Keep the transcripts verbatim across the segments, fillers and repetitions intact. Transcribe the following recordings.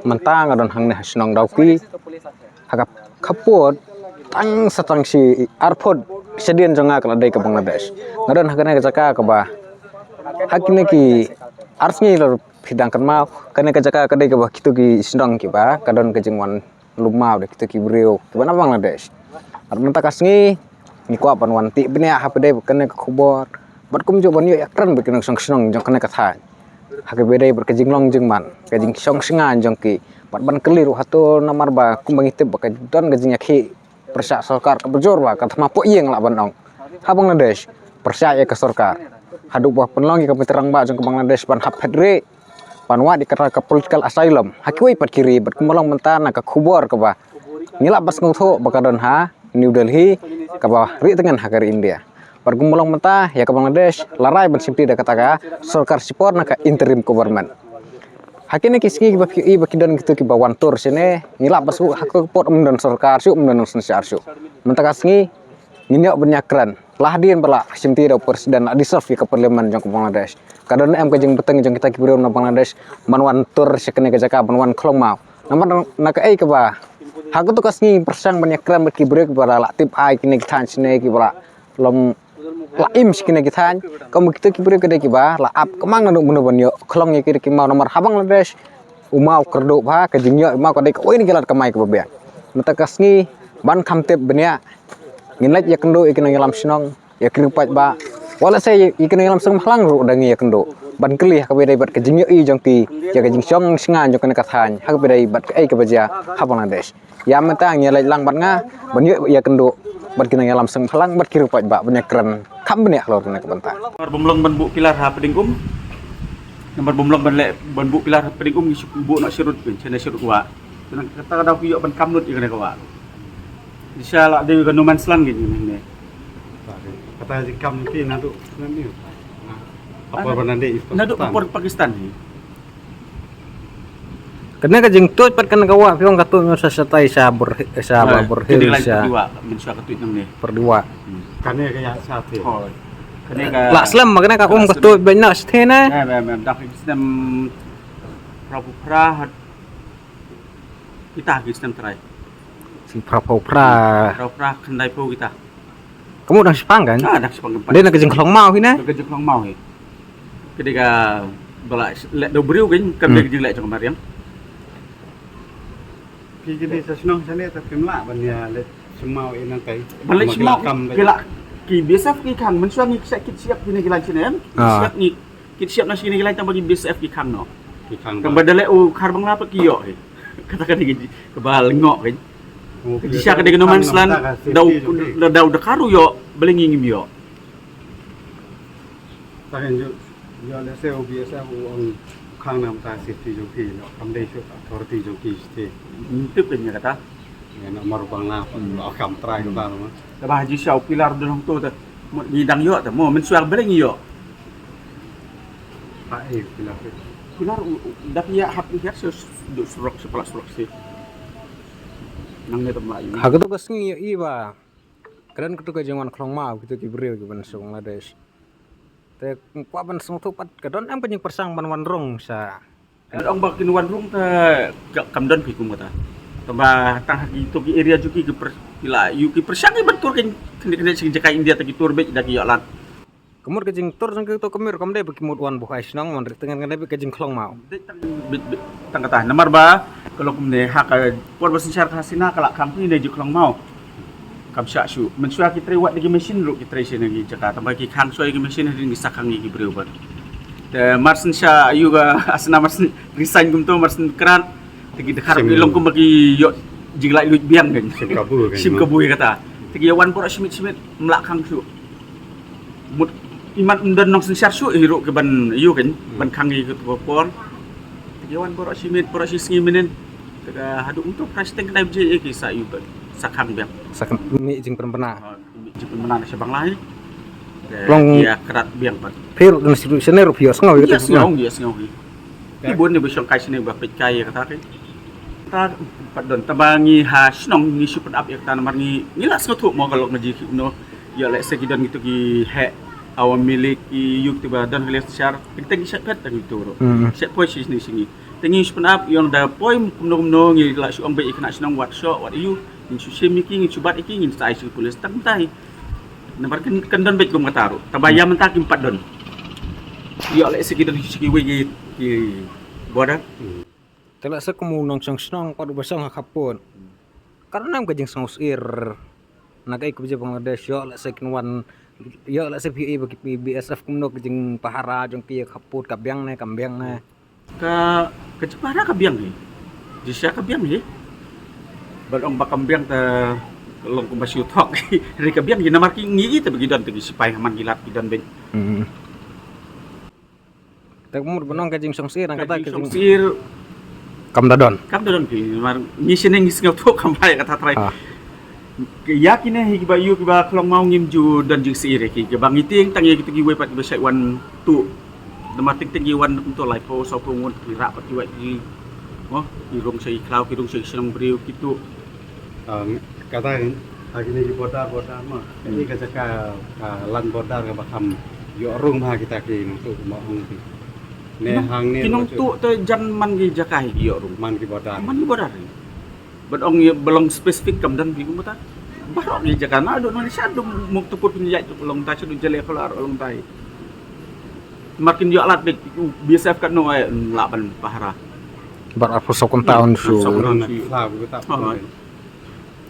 Mynta nga don hangne ha shnong Dawki, ha ka khappud tang sa tang shi arpud shadien jong nga ka la dei ka Bangladesh. Nga don ha kane ka jaka kaba ha kine ki ar sngi la phi dang kynmaw, kane ka jaka ka dei kaba kito ki shnong kiba ka don ka jingwan lum maw da kito ki briew kiba na Bangladesh. Ar mynta ka sngi ngi kwah ban wan tip bniah ha phi dei kane ka khubor bad kumjuh ban ïoh ïakren bad kine ki shnong shnong jong kane ka thaiñ ha kaba dei bad ka jinglong jingman, ka jingshong shngain jong ki, bad ban kylli ruh hato namar ba kumba ngi tip ba ka don ka jingïakhih pyrshah sorkar kaba jur ba ka thma poh ïing lah ban ong ha Bangladesh pyrshah ïa ka sorkar haduh ba pynlong ïa ka mitra rangbah jong ka Bangladesh ban hap phet rieh ban wad ïa kata ka political asylum ha kiwei pat ki ri bad kumba long mynta na ka khubor kaba ngi lah ban sngewthuh ba ka don ha New Delhi kaba rieh tngen ha ka ri India. Bad kumba long mynta ïa ka Bangladesh la rai ban shimti da kata ka sorkar shipor na ka interim government. Ha kine ki sngi kiba phi ïohi ba ki don kito kiba wan tur shane ngi lah ba shu ha ka por ym don sorkar shu ym don synshar shu. Mynta ka sngi ngin ïoh ban ïakren la hadien ba la shimti da u president la dissolve ïa ka parliament jong ka Bangladesh. Ka don em ka jingbteng jong kita ki briew na Bangladesh ban wan tur sha kane ka jaka ban wan khlong maw. Namar na kaei kaba ha kato ka sngi pyrshang ban ïakren bad ki briew kiba la lah tip ai kine ki thaiñ shane kiba la long la im shi kine ki thaiñ. Kum kito ki briew ki dei kiba la ap kmang naduh mynno ban ïoh khlong ïa ki dei ki maw namar ha Bangladesh u maw kyrduh bha ka jingïoh u maw ka dei kawei na ki lad kamai kaba biang. Mynta ka sngi ban kham tip bniah ngin leit ïakynduh ïa ki nongïalam shnong ïa ki riewpaidbah. Wat la sa ïa ki nongïalam shnong balang ruh dang ïakynduh ban kylli ha kaba dei bad ka jingïohi jong ki ïa ka jingshong shngain jong kane ka thaiñ ha kaba dei bad kaei kaba jia ha Bangladesh. Ïa mynta ngi leit lang bad nga ban ïoh ïakynduh bad ki nongïalam shnong balang bad ki riewpaidbah ban ïakren kham bniah halor kane ka bynta. Namar bym long ban buh pilar ha pdeng um. Namar bym long ban leh ban buh pilar ha pdeng um ngi shu buh noh sharud pyn chene sharud wah. Kata ka daw ki ïoh ban kam lut ïa kane ka wah. Shisha la dei ka no man's land ngi ne. Kata jingkam ki naduh nan ni. Apa ban dei naduh Pakistan ni. Kane ka jingtuid pat kane ka wah phi ong ka tuid sa shatai sa ber sa ba ber hil sa. Mynshuwa ka tuid nangne. Perdiwa. Kane ka ïa sa te. Kane ka la slem ma kane ka um ka tuid bain na sthena. Dah ki snem prabu pra hat kita ki snem trai. Si prabu pra. Prabu pra khyndai phew kita. Kamu dang shipang kan? Ah, dang shipang kan. Dei na ka jingkhlong maw hi na? Ka jingkhlong maw hi. Ka dei ka ba la leh da u briew kan, kam dei ka jingleh jong ka mariang. Phi ki dei sa shnong sa ne ta phim lah ban ïa leh shim maw ïa nang kai. Ban leh shim maw ki la ki B S F ki khang mynshuwa ngi kit siap kine ki la snem. Kit siap ngi kit siap na shi kine ki la tang ba ki B S F ki khang noh. Ki khang. Tang ba da leh u khar bangla pat ki ïoh hi. Kata ka dei ka ba lyngngoh kan. Jisha ka dei ka no man's land. Daw daw da karu ïoh ba leh ngi ngim ïoh. Tang ïoh ïoh leh se u B S F u ong khang nam ta safety jong ki ïoh kam dei shu authority jong ki safety. Tip kan ïa kata. Ïa na mar bang na pa ïoh kam trai kata ma. Te ba jisha u pilar don hangto te. Ngi dang ïoh te mo mynshuwa ba leh ngi ïoh. Pa eh pilar. Pilar da phi ïa hap ngi hiar se du surok se pala surok se. Nang ne tam la ïa. Ha kato ka sngi ïa i ba. Ka don katu ka jingwan khlong maw kitu ki briew ki ban sha Bangladesh. Te kwah ban sngewthuh pat ka don em ka jingpyrshang ban wan rung sha. Ong ba kin wan rung te kam don phi kum kata. Tang ba tang ha kitu ki area jong ki ki la ïoh ki pyrshang ki ban tur kin kine kine sha ki jaka India te ki tur beit da ki ïoh lad. Ka mut ka jingtur jong kitu ka mut kam dei ba ki mut wan buh ai shnong wan ri tyngen ka dei beit ka jingkhlong maw. Dei tang beit beit tang kata namar ba ka long kumne ha ka por ba synshar ka Hasina ka la khang phi ne jingkhlong maw. Kam shah shuh mynshuwa ki trei wat da ki machine ruh ki trei sha ne ki jaka tang ba ki khang shuwa ki machine hadien ki sa khang ïa ki briew bad. Te mar synshar ïa ka Hasina mar syn resign kumto mar syn krat te ki dkhar ki long kumba ki ïoh jinglaitluid biang kan. Shim kabu kan. Shim kabu ïa kata. Te ki ïa wan baroh shi miet shi miet ym lah khang shuh. Mut imat ym don nongsynshar shuh hi ruh ki ban ïoh kan ban khang ïa ka por. Te ki wan baroh shi miet baroh shi sngi mynnin. Te ka haduh mynta phra shiteng khyndai baje ïa ki sa ïoh ban sa khang biang. Sa khang mih jingpynbna. Mih jingpynbna na sha Bangla hi. Long ïa krat biang pat. Phi ruh don sha ne ruh phi ïohsngew ïa ka sngew ïohsngew hi. Ki bun ne ba shong kai shane ba peit kai ïa kata ki. Ta pat don tang ba ngi ha shnong ngi shu pynap ïa kata namar ngi ngi la sngewthuh mo ka long ka jingkhih no. Ïa lehse ki don kitu ki heh Hawa milik i yuk tiba don halias shar. Teng teng shat pet tang itu ro. Hmm. Shat poi shi ni singi. Teng i spen ap yong da poi kumno kumno ngi la shu ong ba i kena shnong wat shok wat iu. Ngin shu shim iki ngin shu bat iki ngin sai shi pulis tang tai. Namar kan kan don bet kum kata ro. Taba ya menta kim pat don. Yo le siki don siki wei ki border. Te la sa kum u nongshong shnong pat u ba shong ha khapun. Ka don nam ka jingsngewsih. Na ka i kub je Bangladesh yo la sa kin wan yo la sa phi i ba ki B S F kumno ka jingpahara jong ki ha khapun ka biang ne kam biang ne. Ka ka jingpahara ka biang hi. Jisha ka biang hi. Bad ong ba kam biang ta long kumba shu thok. Ri ka biang hi namar ki ngi i ta ba ki don ta ki sipai ha man ki lap ki don ben. Hmm. Te ka mut ba nong ka jingsngewsih nang kata ka jing jingsngewsih. Kam da don. Kam da don ki mar ngi sine ngi sngewthuh kam bai kata trai. Ah. Ki ya kine hi kiba yu kiba khlong mau ngim ju don jingsngewsih ki kiba ngi tieng tang ya kitu ki wei pat kiba shai wan tu. Nama tieng tieng ki wan tu lai pho sau pho ngut ki rak pat ki wai ki. Mo ki rung shai khlaw ki rung shai shnong briew kitu. Kata ha kine ki border border ma. Ka i ka jaka ka lan border kaba kham ïoh rung ha kita ki nongtuh ma ong ki. Ne hang ne ki nongtuh te jan man ki jaka hi ki ïoh rung. Man ki border. Man ki border. Bad ong ïa ba long specific kam dan bi kumta. Baroh ki jaka na do Indonesia do muk tuput pynjai do long ta sha do jale kholar long tai. Makin ïoh lad bit B S F kat no ai la ban pahara. Bar arphew saw kynta on shu.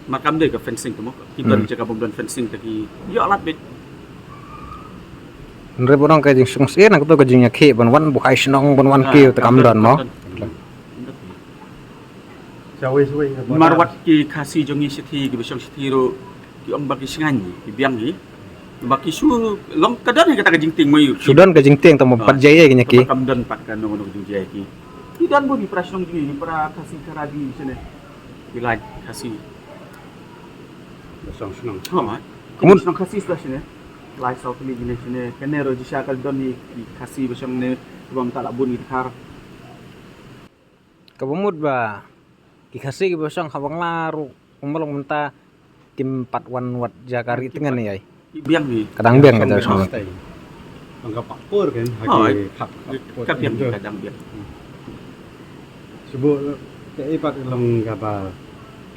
Ma kam dei ka fencing tu mo. Ki don jaka bym don fencing ta ki ïoh lad bit. Hynrei ba nong ka jingsngewsih na kato ka jingïakhih ban wan buhai shnong ban wan kiew ta kam don mo. Marwat ki Khasi jong ngi shithi ki ba shong shithi ro ki ong ba ki shngain ki biang hi. Ba ki shu long ka don hi kata ka jingtieng mo ïu. Shu don ka jingtieng ta mo pat jai ki ñiaki. Kam don pat ka nong nong jingjai ki. Ki don bun ki para shnong jong ngi para Khasi Kharadi shane. Ki lai Khasi. Ba shong shnong. Shong ai. Kumut shnong Khasi sla shane. Lai saw kali jine shane. Kane ro jisha ka don hi ki Khasi ba shong ne. Ba mta la bun ki Khar. Kaba mut ba ki Khasi kiba shong ha Bangla ruh kumba long mynta kim pat wan wat jaka ri tngen ïa. Ki biang hi. Ka dang biang ka jaka shong. Long ka pakpur kan ha ki khap ka biang ka dang biang. Shu buh ka i pat long kaba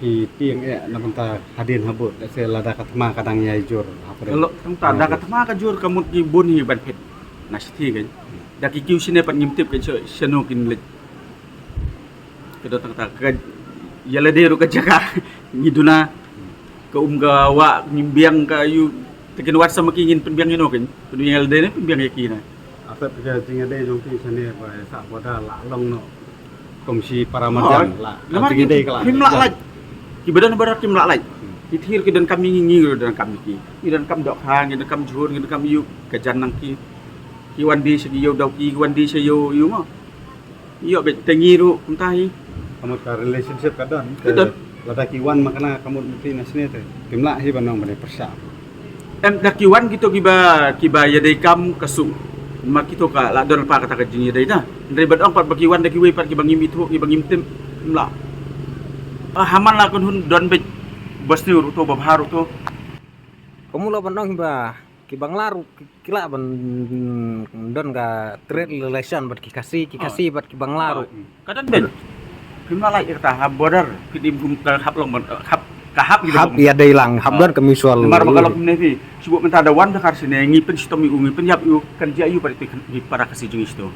ki tieng eh na mynta hadien ha buh ka se lada ka thma ka dang ïai jur. Ka lo tang ta da ka thma ka jur ka mut ki bun hi ban phet. Na shithi kan da ki kiew shine pat ngim tip kan shano kin leit. Ka dang tang ta ka ïa lade ruh ka jaka ngi duna ka um ka wah ngim biang ka ïu te kin wat sama ki ngin pynbiang ïa no kin pynbiang ïa lade ne pynbiang ïa ki na. Asap ka jingïadei jong ki shane ba sa boda la long no. Kum shi para marjan la jingïadei ka la. Kim la lait. Ki ba don barat kim la lait. Ki thir ki don kam ngi ngi don kam ki. Ngi don kam dok ha ngi don kam jhur ngi don kam ïu ka jan nang ki. Ki wan di sha ki ïu dau ki wan di sha ïu ïu mo. Ïoh beit te ngi ruh kumta hi. Ka mut ka relationship ka don. Ka don. Lada ki wan ma kane ka mut mesti na sne te. Kim lah hi ban ong ban pyrshah. Em da ki wan kito kiba kiba ïadei kam ka suk. Ma kito ka la don pa kata ka jingïadei da. Hynrei ban ong pat ba ki wan da kiwei pat kiba ngim ithuh kiba ngim tip. Kim lah. Ah, ha man la kon hun don beit. Bas ni ruh to ba bha ruh to. Ka mut la ban ong ba ki Bangla ruh ki lah ban don ka trade relation bad ki Khasi, ki Khasi bad ki Bangla ruh. Ka don ben. Phim la lait kata ha border, phim kum ka hap long ban hap ka hap ïa dei lang, hap don ka mutual. Mar ba ka long ne phi. Shu mynta da wan da kar sine ngi pynshitom ïa u ngi pynïap ïa u kan jia ïa u bad ki para Khasi jong ngi shitom.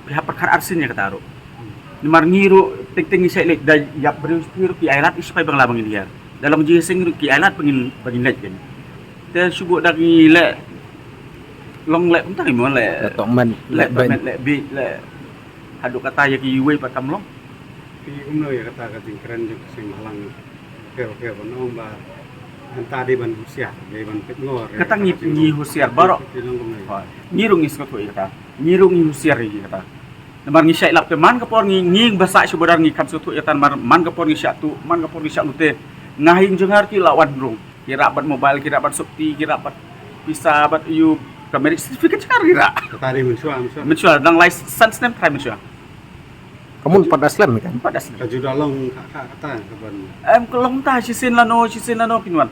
Phi hap kar arsin ïa kata ruh. Namar ngi ruh teng teng ngi shait leit da ïap briew shuh ruh ki ai lad i sipai Bangla ba ngin hiar. Da long jingseng ruh ki ai lad ba ngin ba ngin leit kan. Te shu da ngi leh long leh kumta ngi mo leh. Leh tohmet leh tohmet leh bi leh. Haduh kata ïa kiwei pat kam long. Phi kumno ïa kata ka jingkren jong ka seng bhalang. Phi phi ban ong ba hynta dei ban husiar dei ban peit ngor. Kata ngi ngi husiar baroh. Ngi ruh ngi sngewthuh ïa kata. Ngi ruh ngi husiar ïa kata. Namar ngi shah lap te man ka por ngi ngi ba sah shu badar ngi kham sngewthuh ïa tan mar man ka por ngi shah tu man ka por ngi shah lute. Nga hing jong ngar ki la wan rung ki rah bad mobile ki rah bad sopti ki rah bad pisa bad ïu ka marriage certificate shah ki rah. Kata ri mynshuwa mynshuwa. Mynshuwa dang lai san snem trai mynshuwa. Ka mun pat da slem kan. Pat da slem. Ka ju da long ka ka kata ka ban. Em ka long ta shi sin lano shi sin lano kin wan.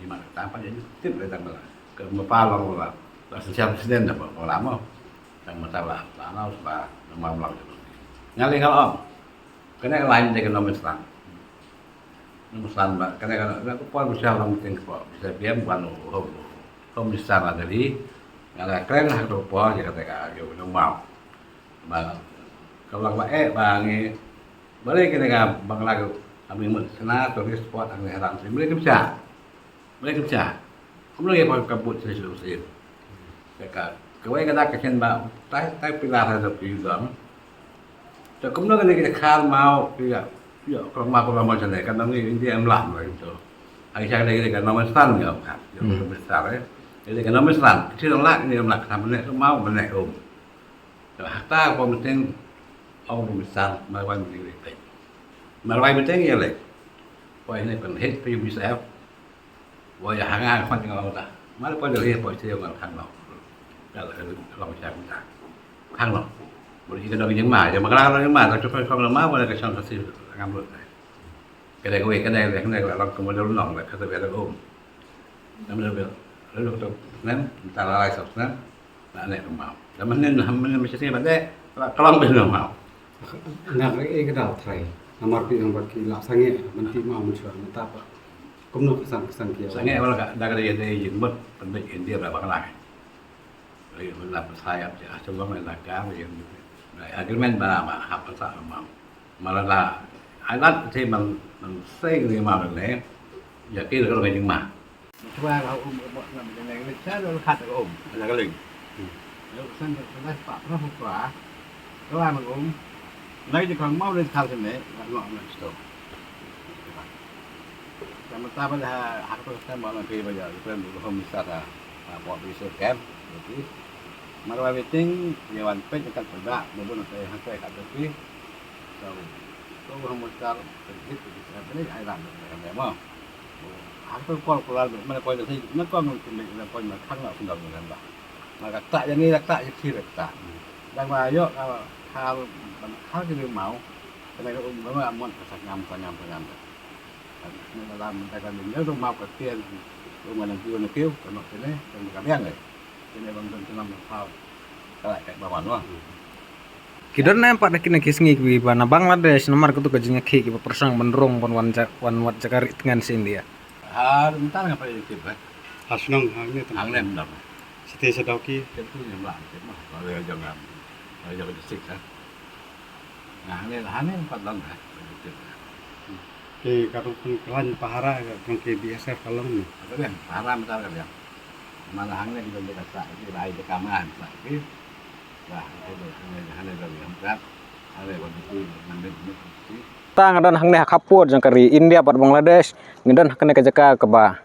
Ïa ma tang pat ïa tip le tang la. Ka ma pa long la. La sesiam senen da ba la mo. Tang ma ta la la na ba na ma long. Nga le nga la ong. Kane ka line de ka Nongmynstan. Nongmynstan ba kane ka na ko por bisa long ting ko. Bisa biam ban ho ho. Ko bisa la dari. Nga la kren ha ko por ïa kata ka ïa u nong mau. Ba ka lang ba eh ba ngi. Ba le kane ka bang la ko. Ami mut sana to ni sport ang ni haram. Mle kim sa. Mle kim sa. Kumno ïa ka bud sini sini sini. Ka kawei ka dak ka chen ba tai tai pilar ha da pi dong. Te kumno kane ka khar mau ïa ïa ka ma ka ma sene ka nang ni India em lah mai to. Ai sa kane ka Nongmynstan ïa ka. Ïa ka Nongmynstan eh. Ïa ka Nongmynstan. Chi dong lah ni em lah ka mene ka mau mene um. Te hakta ko meten ong Nongmynstan mai wan ni ni. Mai wan meten ïa le. Ko ini pen hit pe bisa Wa ïa hanga khmat jong nga ta. Mar poi Delhi poi Sri ngan khang no. Ka la ka long cha ta. Khang no. Bun ïa ka dong jingma, jingma ka dong jingma, ta chupa khong ma wa ka chang ka si ngam lut. Ka dei ka wei ka dei ka dei ka long ka model nong ka ta bia da um. Ngam da bia. Lalu ka nem ta la lai sa nem. Na ne ka mau. Da man nen ham nen mesti ba de. Ka long bia na mau. Nga ka e ka dau trai. Namar pi namar ki la sange ban ti mau mun chua mata pa. Kumno ka sang ka sang ki. Sange wala ka da ka de de yin mut pen de India ba bang lai. Ri mun la pasai ap ja chua bang la ka ri. Agreement ba ba hap pa sa mau. Mala la ai lat te man man sei ni mau le. Ya ki lo ka jing ma. Chwa ka um ka bok na ka leng, cha lo khat ka um, na ka leng. Lo san ka san pa pra pra. Ka la na um. Nai ji kang mau le khat ne, la no na sto. Mynta ba ha ha ka snem ba nang phi ba ïa represent bu home minister ha ha pok bi sur kem. Jadi mar wa meeting ïa wan pek kat peda ba bun te ha te kat phi. So to home minister pek dit di snem ni ai ran de mo. Ha to kol kol ar mana kol de na kol nang phi na kol ma khang na sendal ngan ba. Ma ka ta ïa ni ka ta ïa ki ka ta. Dang ma yo ka hal ban hal ki mau. Ka na um ba ma mon ka sa ngam sa ngam sa ngam. Ki don ne em pat da kine ki sngi kiba na Bangladesh namar katu ka jingïakhih kiba pyrshang ban rung ban wan ja-, wan wad jaka ri tngen sha India. Ha, mynta nga pat ïa ki ba. Ha shnong hangne tang. Hangne mynta. Siti sa dau ki. Tentu ïa mla ki ma. Ba ïa jong am. Ba ïa jong district ha. Nga hangne hangne pat long ha. Ki ka rung pynkhlan pahara ka rung ki B S F ka long ni. Ka biang pahara mynta ka biang. Mana hangne ki dong ka sa ki rai ka kaman sa ki. Lah, hangne hangne ka biang kat. Hangne wan ki nang den ni. Ta nga don hangne ha khappud jong ka ri India bad Bangladesh, ngi don ha kane ka jaka kaba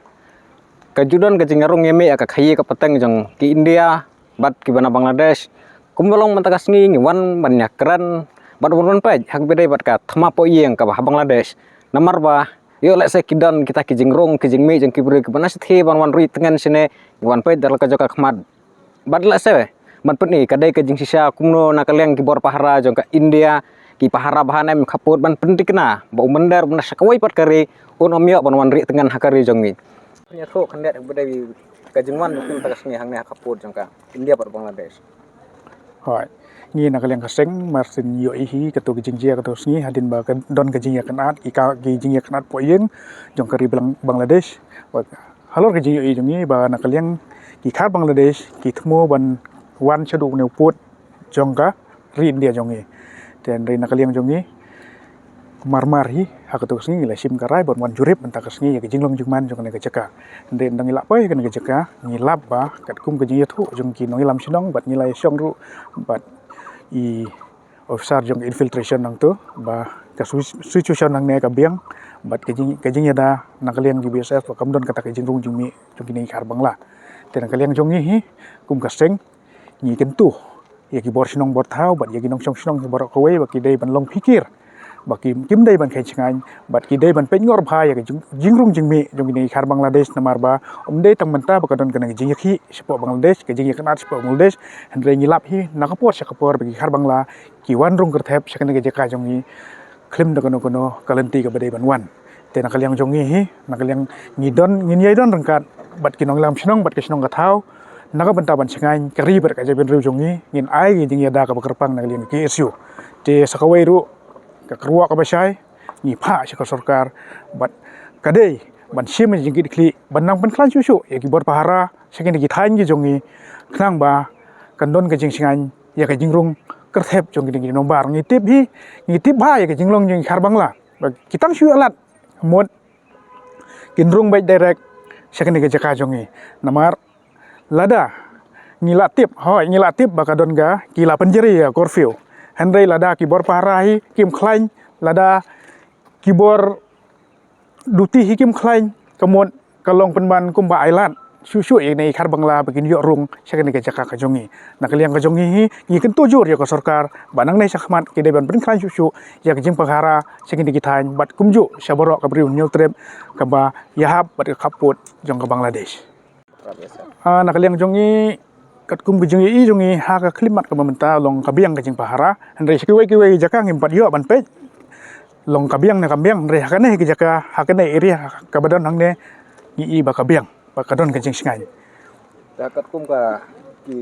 ka ju don ka jingrung ïa mih ïa ka khaïi ka pateng jong ki India bad kiba na Bangladesh. Kumba long mynta ka sngi ngi wan ban ïakren bad wan ban peit ha kaba dei bad ka thma poh ïing kaba ha Bangladesh. Namar ba ïoh lehse ki don kita ki jingrung ki jingmih jong ki briew kiba na shathie ban wan ri tngen shane, ngi wan peit da la ka jaka khmat. Bad lehse ban pyni ka dei ka jingshisha kumno na ka liang ki bor pahara jong ka India ki pahara ba ha ne em khappud ban pynthikna ba u mynder ba na sha kawei pat ka ri un ym ïoh ban wan ri tngen ha ka ri jong ngi. Ïathuh khyndiat ba dei ka jingwan jong ki mynta ka sngi hangne ha khappud jong ka India bad Bangladesh. Hooid. Ngi na ka liang ka seng mar syn ïohi hi katu ka jingjia katu ka sngi hadien ba ka don ka jingïakynad ki ka ki jingïakynad poh ïing jong ka ri Bangladesh. Halor ka jingïohi jong ngi ba na ka liang ki khar Bangladesh ki thmu ban wan shaduh une u pud jong ka ri India jong ngi. Te hynrei na ka liang jong ngi mar mar hi ha katu ka sngi ngi la shim ka rai ban wan jurip mynta ka sngi ïa ka jinglong jingman jong kane ka jaka. Hynrei ynda ngi lah poi kane ka jaka ngi lap ba katkum ka jingïathuh jong ki nongïalam shnong bad ngi la ïashong ruh bad i officer jong ka infiltration nangtu ba ka su-, situation hangne ka biang bad ka jing, ka jingïada na ka liang ki B S F ba kam don kata ka jingrung jingmih jong kine ki khar Bangla. Te na ka liang jong ngi hi kum ka seng ngi kyntu ïa ki bor shnong bor thaw bad ïa ki nongshong shnong ki baroh kawei ba ki dei ban long phikir ba ki kim dei ban kheiñ shngaiñ bad ki dei ban peit ngor bha ïa ka jing, jingrung jingmih jong kine ki khar Bangladesh namar ba ym dei tang mynta ba ka don kane ka jingïakhih shapoh Bangladesh ka jingïakynad shapoh Bangladesh. Hynrei ngi lap hi na ka por sha ka por ba ki khar Bangla ki wan rung kyrthep sha kane ka jaka jong ngi khlem da kano kano ka lynti kaba dei ban wan. Te na ka liang jong ngi hi na ka liang ngi don ngin ïai don ryngkat bad ki nongïalam shnong bad ki shnong ka thaw na ka bynta ban shngaiñ ka ri bad ka jabieng riew jong ngi ngin ai ka jingïada kaba kyrpang na ka liang ka K S U. Te sa kawei ruh ka kyrwoh kaba shai ngi phah sha ka sorkar bad ka dei ban shim ïa ka jingkitkhlieh ban nang pynkhlaiñ shuh shuh ïa ki bor pahara sha kine ki thaiñ ki jong ngi khnang ba kan don ka jingshngaiñ ïa ka jingrung kyrthep jong kine ki nombar. Ngi tip hi ngi tip bha ïa ka jinglong jong ki khar Bangla ba ki tang shu ïa lad mut kin rung beit direct sha kane ka jaka jong ngi. Namar lada ngi la tip, hooid ngi la tip ba ka don ka ki la pynjari ïa curfew. Hynrei lada ki bor pahara hi kim khlaiñ, lada ki bor duty hi kim khlaiñ, ka mut ka long pynban kumba ai lad shuh shuh ïa kine ki khar Bangla ba kin ïoh rung sha kane ka jaka ka jong ngi. Na ka liang ka jong ngi hi ngi kyntu jur ïa ka sorkar ba nangne shakhmat ki dei ban pynkhlaiñ shuh shuh ïa ka jingpahara sha kine ki thaiñ bad kumjuh sha baroh ka briew hynñiew trep kaba ïahap bad ka khappud jong ka Bangladesh. Ah, na ka liang jong ngi katkum ka jingïohi jong ngi ha ka khyllipmat kaba mynta long ka biang ka jingpahara. Hynrei sha kiwei kiwei ki jaka ngim pat ïoh ban peit long ka biang ne kam biang, hynrei ha kane ka jaka ha kane area kaba don hangne ngi i ba ka biang ba ka don ka jingshngaiñ. Te katkum ka ki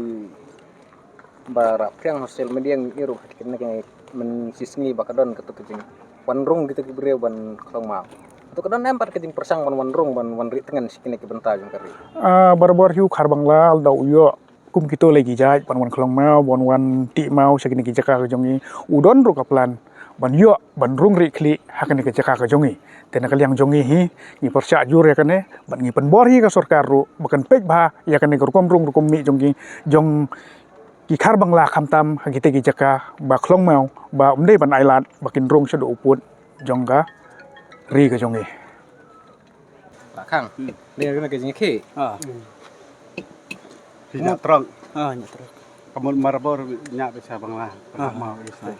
ba rah pyrshang ha social media ngi i ruh ha kine ki mynshisngi ba ka don katu ka jingwan rung kito ki briew ban khlong maw. Katu ka don em pat ka jingpyrshang ban wan rung ban wan ri tngen sha kine ki bynta jong ka ri. Ah, barabor hi u khar Bangla lada u ïoh kum kito lei ki jait ban wan khlong maw ban wan tih maw sha kine ki jaka ka jong ngi u don ruh ka plan ban ïoh ban rung ri khlieh ha kane ka jaka ka jong ngi. Te na ka liang jong ngi hi ngi pyrshah jur ïa kane bad ngi pynbor hi ka sorkar ruh ba kan peit bha ïa kane ka rukom rung rukom mih jong ngi jong ki khar Bangla khamtam ha kite ki jaka ba khlong maw ba ym dei ban ai lad ba kin rung shaduh u pud jong ka ri ka jong ngi. Khang. Ni ka jingkhih. Ah. Phi ñiah trok. Ah, ñiah trok. Ka mut marabor ñiah beit sha Bangla. Ah. Pynhap maw ïa sdei.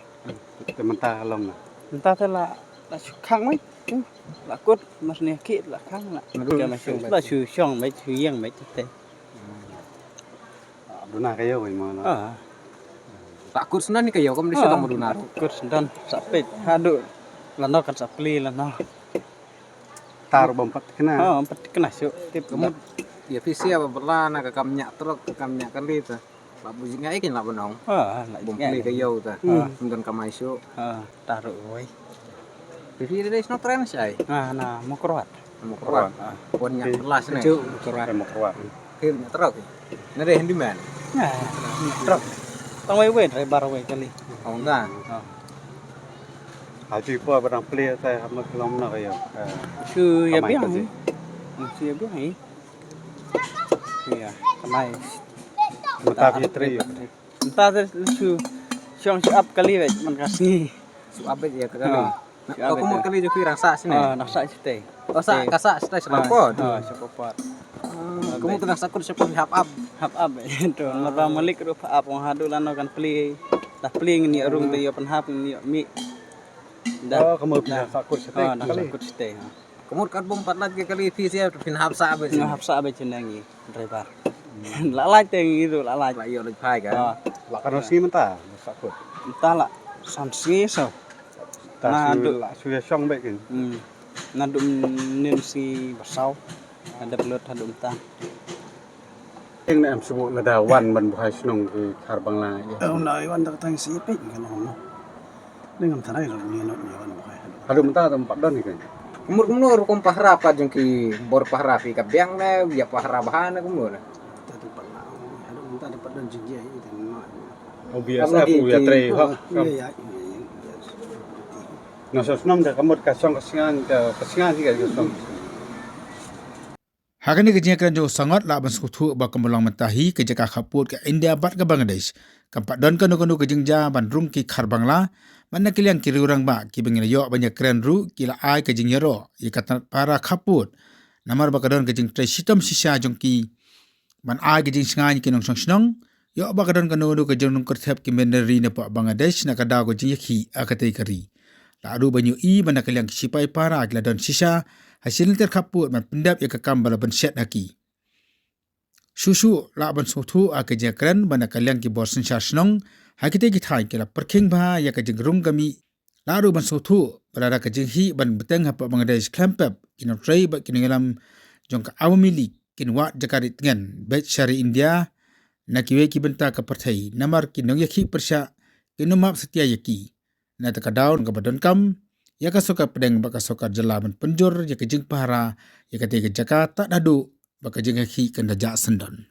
Te mynta ka long na. Mynta te la, la shu khang beit. Hmm. La kut, mar ne khih la khang la. Naduh la shu shong beit, shu ïeng beit te. Duna ka ïew mo la. Ah. La kut sdang ni ka ïew kam dei shu dang duna. Kut sdang sa peit haduh lano kan sa plie lano. Tar bym pat kena. Ha, bym pat kena shuh. Tip ka mut. Ïa phi sia ba bala na ka kam ñiah trok, ka kam ñiah kali ta. La bu jingïa kin la ba nong. Ha, la bym plie ka ïew ta. Hmm. Ym don kamai shuh. Ha, tar ruh wei. Phi phi dei shnong tren shai. Ha, na Mawkyrwat. Mawkyrwat. Ha. Wan ñiah las ne. Kajuh Mawkyrwat. Mawkyrwat. Phi ñiah trok. Na dei handyman. Ha, ñiah trok. Tang wei wei driver wei kali. Ong ta. Ha. Ha, ju poi ba dang plie te ha ma ka long na ka ïew. Shu ïa biang hi. Shu ïa biang hi. Ïa, kamai. Mynta phi trei ïa. Mynta te shu shong shu ap kali beit man ka sngi. Shu ap beit ïa ka kali. Ha. Shu ap beit. Ka mut kali jong phi dang sah shane. Ha, dang sah shatei. Oh, sah, ka sah shatei sha Nongpoh. Ha, sha Nongpoh. Ka mut ka dang sah kut sha Nongpoh hap ap. Hap ap beit. To, namar ba malik ruh hap ap ong haduh lano kan plie. Dah plie ngin ïa rung te ïa pynhap ngin ïa mih. Dah. Oh, ka mut phi dang sah kut shatei. Ha, dang sah kut shatei. Ha. Ka mut kat bym pat lait ka kali phi sia phin hap sah beit. Phin hap sah beit sha ngi driver. La lait te ngi ruh la lait. La ïoh lait phai ka. Ha. La katno sngi mynta? Mynta la san sngi so. Ta shu la shu ïa shong beit kin. Hmm. Naduh mynnin sngi ba saw. Haduh lut haduh mynta. Ing ne em shu lada wan ban buhai shnong ki Khar Bangla. Em na wan da tang si peit ka long no. Ning am tharai ro ni no ni wan buhai. Haduh mynta tam pat don ni kan. Kumur kumno rukom pahara pat jong ki bor pahara phi ka biang ne ïa pahara bha ne kumno ne. Ta tu pat la. Haduh mynta tu pat don jing jia i tan ma. O B S F u ïa trei hok. Ïa ïa. Na sa shnong da ka mut ka song ka sngan ka sngan hi ka song. Ha kane ka jingkren jong u Sangot lah ban sngewthuh ba ka Mawlong mynta hi ka jaka khappud ka India bad ka Bangladesh. Kam pat don kano kano ka jingjia ban rung ki Khar Bangla, bad na ka liang ki riew rangbah kiba ngi la ïoh ban ïakren ruh ki la ai ka jingïaroh ïa ka tnat para khappud. Namar ba ka don ka jingtrei shitom shisha jong ki ban ai ka jingshngaiñ ki nongshong shnong, ïoh ba ka don kano kano ka jingrung kyrthep ki machinery na poh Bangladesh na ka daw ka jingïakhih ha katei ka ri. La ruh ban ïohi ba na ka liang ki shipai para ki la don shisha ha shi lynter khappud ban pyndep ïa ka kam ba la bynshet ha ki. Shuh shuh lah ban sngewthuh ha ka jingkren ba na ka liang ki bor synshar shnong ha kitei ki thaiñ ki la pyrkhing bha ïa ka jingrung ka mih. La ruh ban sngewthuh ba lada ka jingïakhih ban bteng ha poh Bangladesh khlem pep, ki nongtrei bad ki nongïalam jong ka Awami League kin wad jaka ri tngen beit sha ri India na kiwei ki bynta ka pyrthei namar ki nongïakhih pyrshah kin ym map satia ïa ki. Na kata ka daw kaba donkam ïa ka sorkar pdeng bad ka sorkar jylla ban pynjur ïa ka jingpahara ïa katei ka jaka tad haduh ba ka jingïakhih kan da jah syndon.